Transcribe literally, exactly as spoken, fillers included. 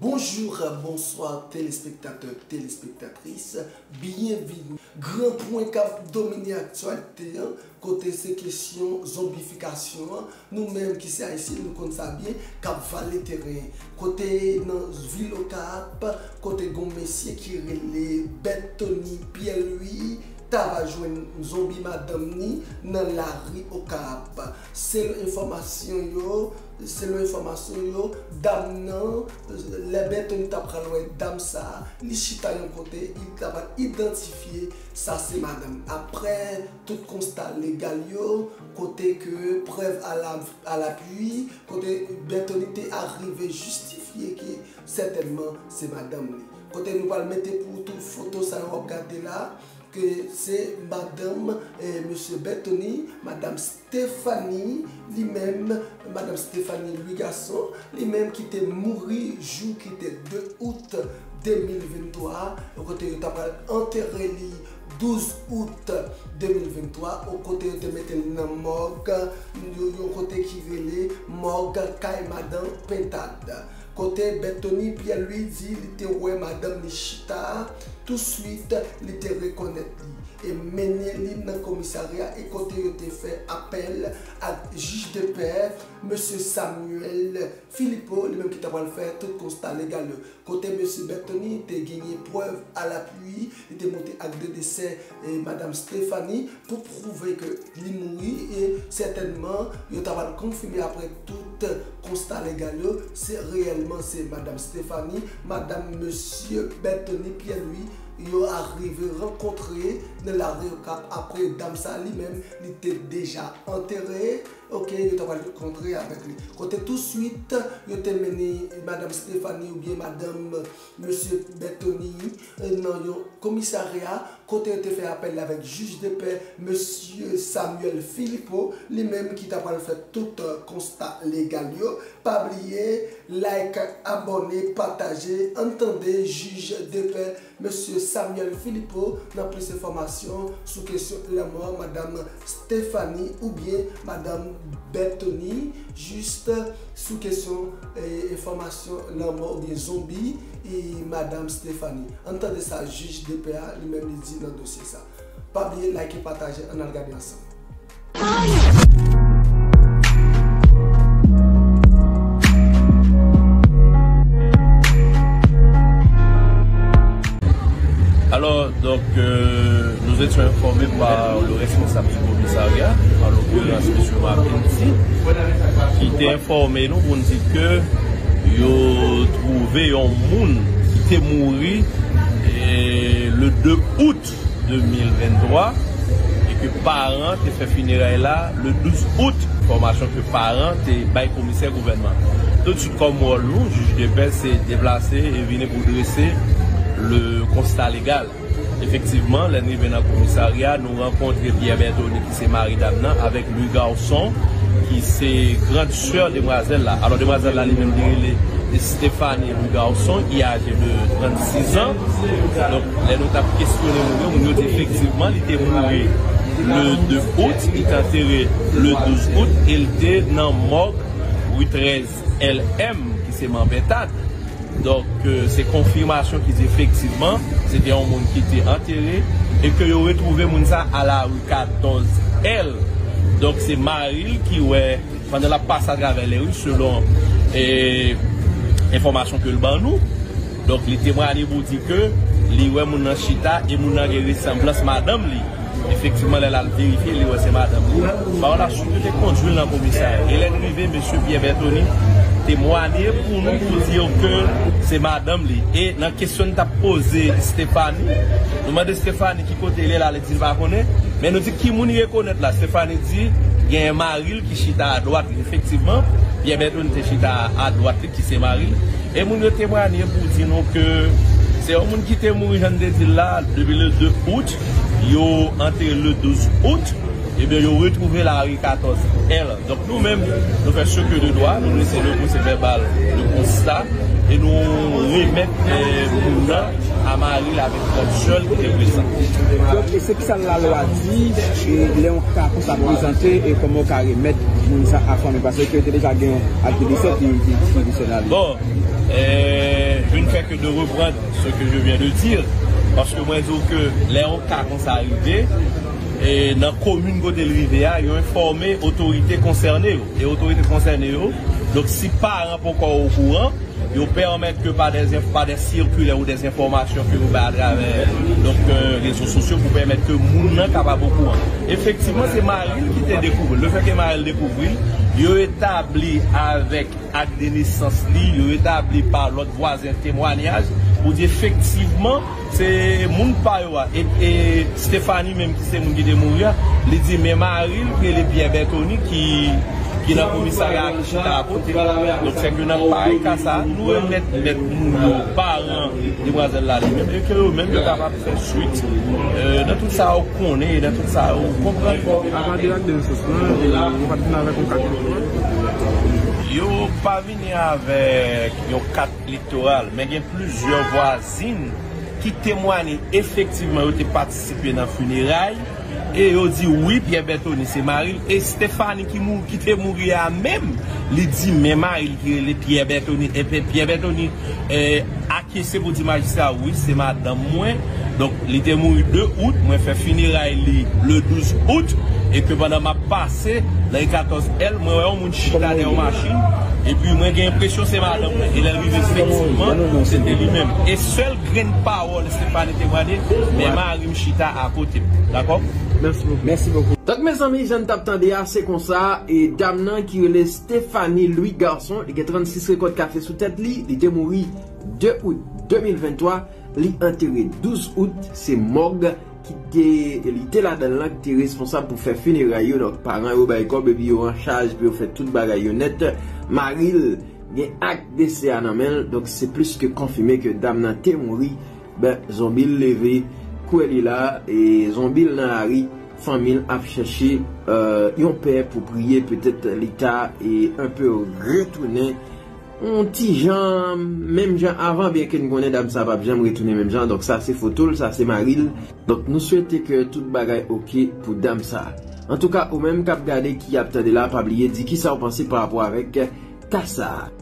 Bonjou, bonswa, telespektatè, telespektatris. Byenvini. Gran pwen k ap domine aktyalite an, kote se kesyon zonbifikasyon an. Nou menm ki se Ayisyen, nou konn sa byen, k ap vale teren. Kote nan vil Okap, kote gon mesye ki rele Bètoni Pyè Lwi, ta va jwenn zonbi madanm ni nan lari Okap. Selon enfòmasyon yo, selon enfòmasyon yo, dam nan, lè Bètoni ta pral wè dam sa, li chita yon kote, li ta pral idantifye sa se madanm. Aprè tout konsta legal yo, kote ke prèv a la, a lapui, kote Bètoni te arive jistifye ke sètènman se madanm li. Kote nou pral mete pou ou tout foto sa yo w ap gade la, ke se madanm, eh, mesye Bètoni, madanm Stéphanie, li menm, madanm Stéphanie Louis Garçon, li menm ki te mouri jou ki te de out de mil venntwa, kote yo ta pral antere li douz out de mil venntwa, kote yo te mete l nan mòg, yon, yon kote ki rele mòg kay madan Pentad. Kote Bètoni Pyè Lwi di li te wè madanm li chita, touswit li te rekonèt li e mennen li nan komisarya e kote yo te fè apèl ak jij de pè, mesye Samuel Philippot, li menm ki ta pral fè tout konsta legal yo. Kote mesye Bètoni te genyen prèv a lapui, li te monte ak de desè, eh, madanm Stéphanie pou pwouve ke li mouri e sètènman, yo ta pral konfime aprè tout konsta legal yo, se reyèlman se madanm Stéphanie, madanm mesye Bètoni Pyè Lwi, yo arive rankontre nan lari Okap aprè dam sa li menm, li te deja antere. Oke, yo ta pral rankontre avèk li. Kote touswit, yo te mennen madanm Stéphanie oubyen madanm mesye Bètoni, eh, nan yon komisarya, kote yo te fè apèl avèk jij de pè, mesye Samuel Philippot, li menm ki ta pral fè tout, eh, konsta legal yo. Pa bliye, like, abòne, pataje, ann tande jij de pè, mesye Samuel Philippot, nan plis enfòmasyon sou kesyon lanmò madanm Stéphanie oubyen madanm Bètoni, jis sou kesyon, eh, enfòmasyon lanmò oubyen zonbi, eh, madanm Stéphanie. Ann tande sa jij de pè a, li menm li di nan dosye sa. Pa bliye like, pataje, ann al gade ansanm. Alò, donk, euh, nous étions informés par le responsable du commissariat, en l'occurrence, mesye Mackenty, ki te enfòme nou pou n di ke yo twouve yon moun ki te mouri, eh, le de out de mil venntwa, e ke paran te fè fineray la le douz out, enfòmasyon ke paran te bay komisè gouvènman. Toutswit, kòm wòl nou, jij de pè, se deplase e vini pou drese le konsta legal. Efektivman, lè n rive nan komisarya, nou rankontre Pierre Berthony, ki se mari dam nan, avèk Louis Garçon, ki se grand sè demwazèl la. Alò, demwazèl la, li menm, li rele Stéphanie Louis Garçon, ki aje de trannsis an. Donk, lè nou t ap kesyone moun yo, moun yo di efektivman, li te mouri le de out, li te antere le douz out, e l te nan mòg ri trèz L M, ki se Man Pentad. Donk, euh, se konfimasyon ki di efektivman, se te yon moun ki te antere e ke yo retwouve moun sa a la ri katòz L. Donk, se mari l ki wè, pandan l ap pase atravè lè ri, selon, eh, enfòmasyon ke l ban nou. Donk, li temwaye pou di ke li wè moun nan chita e moun nan gen resanblans madanm li. Efektivman, lè l al verifye, li wè se madanm li. Par la suite, yo te kondui l nan komisarya. E lè n rive, mesye Pierre Berthony temwaye pou nou, pou di ke se madanm li. E nan kesyon n t ap poze Stéphanie, nou mande Stéphanie ki kote li la, li di l pa konnen. Men nou di ki moun li rekonèt la. Stéphanie di, genyen mari l ki chita adwat li. Efektivman, Pierre Berthony te chita adwat li, ki se mari l. E moun yo temwaye pou di nou ke se yon moun ki te mouri, jan n te di l la, depi le de out, yo antere le douz out, ebyen, yo retwouve l la ri katòz L. Donk, nou menm, nou fè ce que de droit, nou drese le procès verbal de constat e nou remèt, eh, moun nan a mari l avèk frè l ki te prezan. Donk, e se kisa lalwa di, e lè yon ka konsa prezante, e kòman w ka remèt moun sa a fanmi? Paske te deja gen yon ak de desè ki, ki, ki, ki, ki, bon, eh, Fè ke de reprendre ce que je viens de dire, paske mwen di w ke lè yon ka konsa rive, e nan komin kote l rive a, yo enfòme otorite konsène yo. E otorite konsène yo, donk si paran poko okouran, yo pèmèt ke pa de, pa de sikilè ou de enfòmasyon ke yo bay atravè, donk, euh, rezo sosyo pou pèmèt ke moun nan kapab okouran. Efektivman, se mari l ki te dekouvri l. Lefètke mari l dekouvri l, yo etabli avèk ak de nesans li, yo etabli pa lòt vwazen temwanyaj pou di efektivman se moun pa yo a. E, e Stephanie menm ki se moun ki te mouri a, li di men mari l ki rele Pierre Bertoni ki, ki nan komisarya a ki chita akote. Donk, fè ke nan parèy ka sa, nou remèt mèt moun yo, paran demwazèl la li menm, e ke yo menm yo kapab fè swit, euh, nan tout sa yo konnen, nan tout sa yo konprann. Apa de ak de nesans lan, yo pa t vin avèk yon kat elektoral? Yo pa vini avèk yon kat elektoral, men gen plizyè vwazin ki temwanye efektivman yo te patisipe nan fineray, e yo di wi, Pierre Bertoni se mari l, e Stephanie ki mou-, ki te mouri a menm, li di men mari l ki rele Pierre Bertoni, e Pierre Bertoni, eh, akyese pou di majistra wi, se madanm mwen. Donk, li te mouri de out, mwen fè fineray li le douz out, e ke pandan m ap pase nan rue katòz L, mwen wè yon moun chita dèyè yon machin, epi mwen gen enpresyon se madanm mwen. E lè l rive, efektivman, se te li menm. E sèl grenn pawòl Stephanie te mande, men mari m chita akote m. Dakò? Mèsi bokou. Mèsi bokou. Donk, mezanmi, jan n t ap tande a, se konsa, e dam nan ki rele Stephanie Louis Garçon, li gen trannsis rekòt kafe sou tèt li, li te mouri de out de mil venntwa, li antere douz out, se mòg ki te, li te ladan l lan ki te responsab pou fè fineray yo. Donk, paran yo bay kòb epi yo an chaj pou yo fè tout bagay yo nèt. Mari l gen ak desè a nan men l, donk se plis ke konfime ke dam nan te mouri. Ben, zonbi l leve, kwè li la, e zonbi l nan lari, fanmi l ap chèche, euh, yon pè pou priye, petèt li ta, e, enpe retounen yon ti jan, menm jan avan, byenke n konnen dam sa p ap janm retounen menm jan. Donk, sa se foto l, sa se mari l. Donk, nou swete ke tout bagay oke pou dam sa. Antouka, ou menm k ap gade, ki ap tande la, pa bliye di kisa w panse pa rapò avèk ka sa a.